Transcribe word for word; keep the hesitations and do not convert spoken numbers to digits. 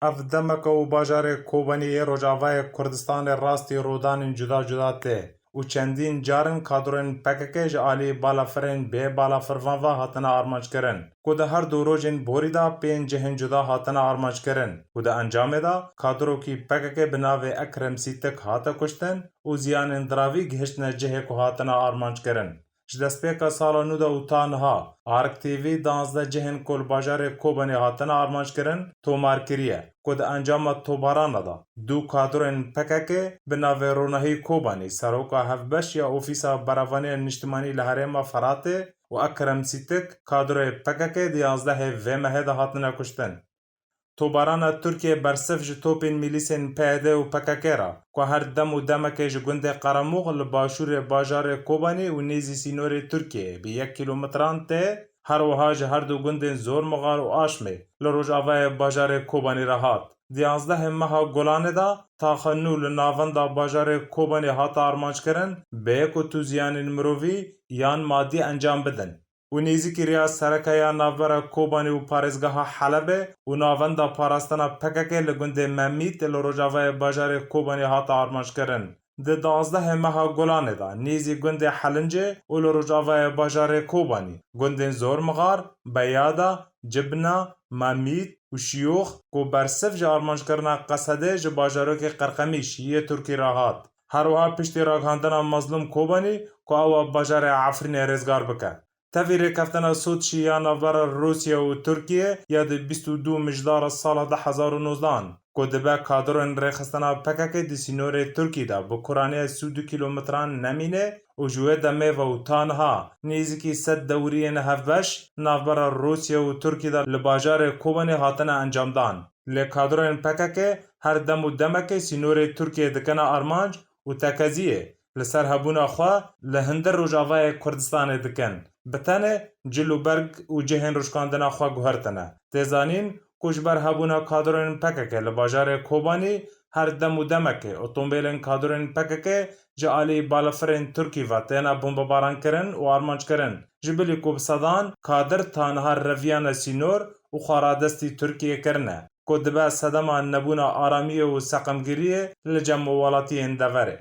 Ev demeke û bajarê Kobanî yê Rojavayê Kurdistanê rastî rodanên cuda cuda tê û çendîn carin kadroyên P K K ji alî balafirên bê balafirvan ve hatine armanckirin, ku di her du rojên borî de pênc cihên cuda hatine armanckirin û di encamê de kadrokî P K K bi navê Ekrem Sîtik hate kuştin û ziyanên diravî gihiştine cihê ku hatine armanckirin. Ji destpêka sala nû de û ta niha, Ark T V duwazdeh cihên ku li bajarê Kobanê hatine armanckirin, tomar kiriye, ku di encama tomarana de du kadroyên P K K bi navê Ronahî Kobanî, seroka hevbeş ya Ofîsa Berevaniya Niştimanî li Herêma Feratê û Ekrem Sîtik, kadroyê P K K di yazdehê vê mehê de hatine kuştin. Tomarana Tirkiyê bersiv ji topên mîlîsên P Y D û P K K re, ku her dem û demekê ji gundê Qeremox li başûrê bajarê Kobanî û nêzî sînorê Tirkiyeyê bi yek kîlometran tê, her wiha ji her du gundên Zormixar û Aşmê li rojavayê bajarê Kobanî re hat. Di yazdehê meha Gulanê de taxa nû li navenda bajarê Kobanî hate armanckirin, bê ku tu ziyanên mirovî yan madî encam bidin. Û nêzîkî rêya sereke ya navbera Kobanî û parêzgeha Helebê û navenda parastina P K K li gundê Memît li rojavayê bajarê Kobanî hate armanckirin. Di duwazdehê meha Gulanê de nêzî gundê Helincê û li rojavayê bajarê Kobanî gundên Zormixar, Beyada, Cibna, Memît û Şiyûx ku bersiv ji armanckirina Qesedê ji bajarokê Qerqemîş yê Tirkî re hat. Her wiha piştî ragihandina Mazlûm Kobanî ku ew a bajarê Efrînê rêzgar bike. Tevî rêkeftina Soçî ya navbera Rûsya û Tirkiyê ya di bîst û du mijdara sala du hezar û nozdehan, ku dibe kadroyên rêxistina P K K di sînorê Tirkî de bi kuraniya sî û du kîlometran nemîne û ji wê demê ve û ta niha nêzîkî sed dewriyên hevbeş navbera Rûsya û Tirkî de li bajarê Kobanê hatine encamdan. Lê kadroyên P K K her dem û demekê sînorê Tirkiyê dikene armanc û tekeziyê li ser hebûna xwe li hundir Rojavayê Kurdistanê dikin, bi tenê cil û berg û cihên rûşkandina xwe guhertine. Tê zanîn ku ji ber hebûna kadroyên P K K li bajarê Kobanî her dem û demekê otomobîlên kadroyên P K K ji alî balafirên Tirkî ve têne bombebarankirin û armanckirin. Ji bilî ku bi sedan kadir ta niha reviyane sînor û xwe radestî Tirkiyê kirine, ku dibe sedema nebûna aramiyê û seqemgiriyê li cem welatiyên deverê.